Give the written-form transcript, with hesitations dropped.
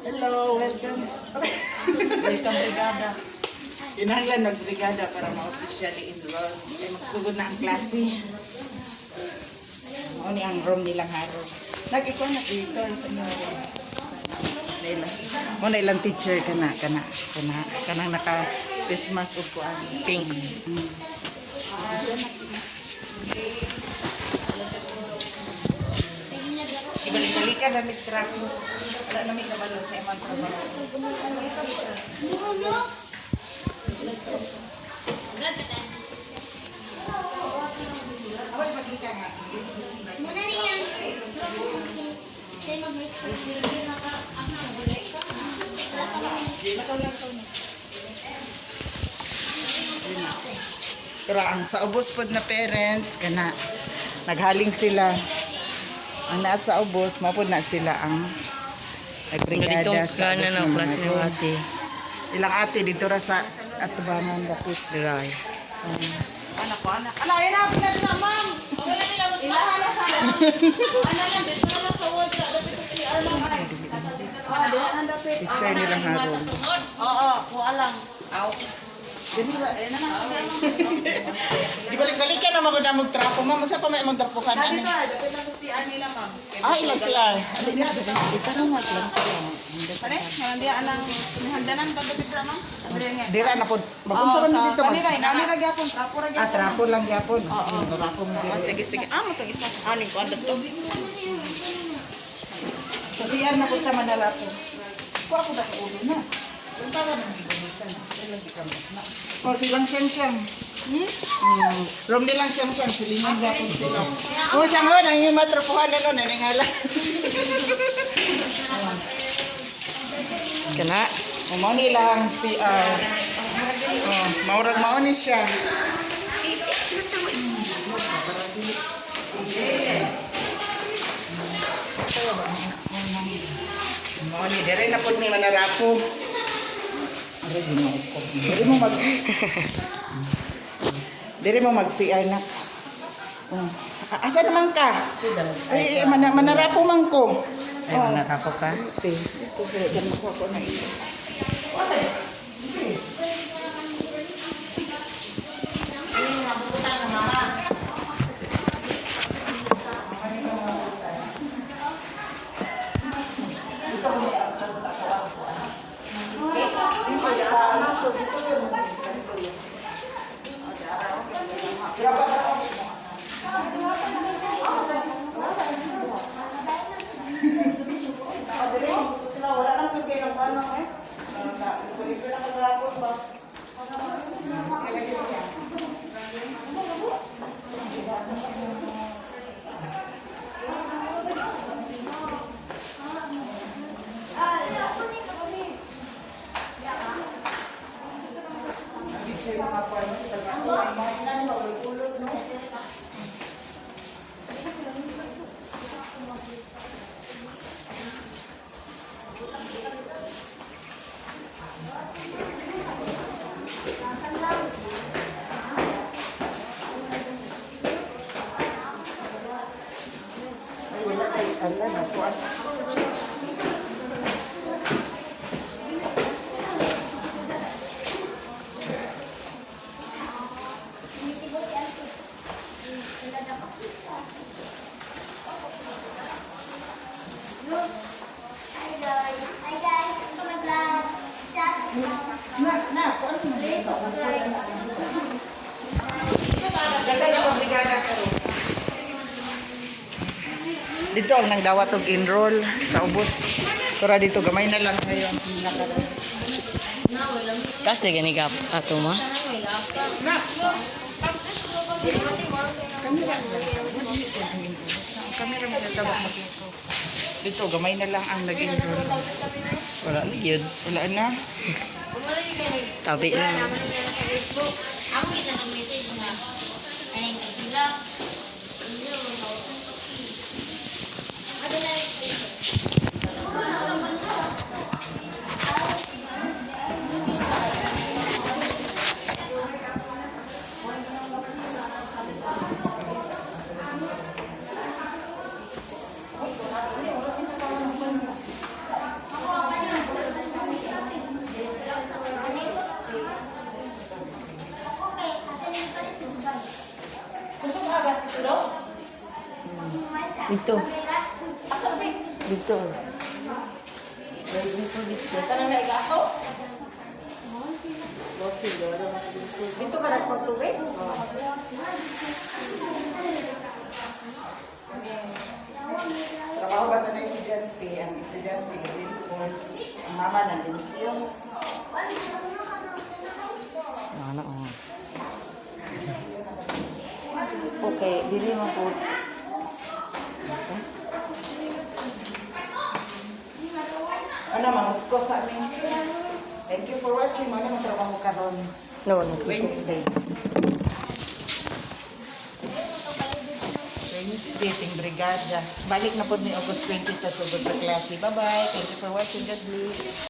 Hello, welcome. Welcome, brigada. Kinahanglan magbrigada para ma-officially enroll. Kay magsugod na ang klase. Mao ni ang room nilang haron. Nag-ikaw na dito sa inyo room. Nila. Mo na ilang teacher kana kana kana kanang naka Christmas ug kuan. Pink. Ibalik-balikan na mig trapo. Wala na may kabalo sa imong trabaho. Awal magkita nga. Muna rin yan. Siya mag-mix. Pero ang sa ubos pod na parents kana naghaling sila. Ang naa sa ubos mao pod na sila ang nagbrigada Ganitong sa plano ubos na ng mga klase ng room. ate. Ilang ate dito ra sa atubangan dapit. Dry. Anak ko, anak. Ala, yan na, pinag na, ma'am. Ilahan na sa Ano lang, dito na lang sa wall. Sa dapit sa CR, ma'am. Ah, diyan ang dapit. Teacher nilang haron. Oo, kuha lang. Aw. Ayun na lang. Ibalik-balikan na magud na magtrapo ma'am. Unsa pa may imong trapuhan Dito ani? na, dapit lang sa CR nila, ma'am. Ah, ilang CR. Ali na ito na nga lang. Pare, nandiyan ang hagdanan pa dapit ra, ma'am. Andre nga. Dira na pod. Magunsa man dito ma'am. Kanira, nami ra gyapon, trapo ra Ah, gyapon. trapo lang gyapon. Oo, trapo mo Oo, diri. sige, sige. Ah, mo tong isa. Ah, ning kuan to. Sa CR na punta manarapo. Ko ako na kaulo na. Kung para nang gigamitan na. Kailan di ka na. O, silang siyang siyang. Hmm? Room nilang siyang siyang. Silingan gyapon sila. O, siyang ho, nang yung matrapuhan na nun, naningala. Kana. O, mao nilang CR. O, maurag mao ni siya. Mao ni dire na pud ni manarapo. Aray, Ginoo ko. Dire mo mag Dire mo mag CR na. Oh. Asa naman ka? Ay, ay, manarapo man ko. Ay, manarapo ka. Ate, ito sila dyan makuha ko na ito. Sila wala nang kay ng ano eh. Kulit ko na kagapon ba. Ay, wala kay ala na kuan. Hi guys. Hi guys. Welcome to my vlog. Chat. Na, na, kuan mo. Please subscribe. Daghan na brigada karon. Dito ang nangdawat og enroll sa ubos. Pero dito gamay na lang kayo ang pila karon. Kas na gani ka ato ma. Na. Kamera. Ang kamera mo tabak mag Dito gamay na lang ang nag-enroll. Wala na gyud. Wala na. Tabi na. Facebook. Ako kita nag-message nga. Anong tagpila? Ano na Dito. Dito. Dito, dito. Tanang na igaso? Dito ka nagpagtubig? Trabaho ba sa na estudyante? Ang estudyante, cellphone. Ang mama na limpyo. Ano, oh. Okay, dili mo po. Ano, mamusko sa amin. Thank you for watching. Ano ang trabaho karon? No. Wednesday. Wednesday, ting brigada. Balik na po ni August 20 ta sugod sa klase. Bye-bye. Thank you for watching. God bless.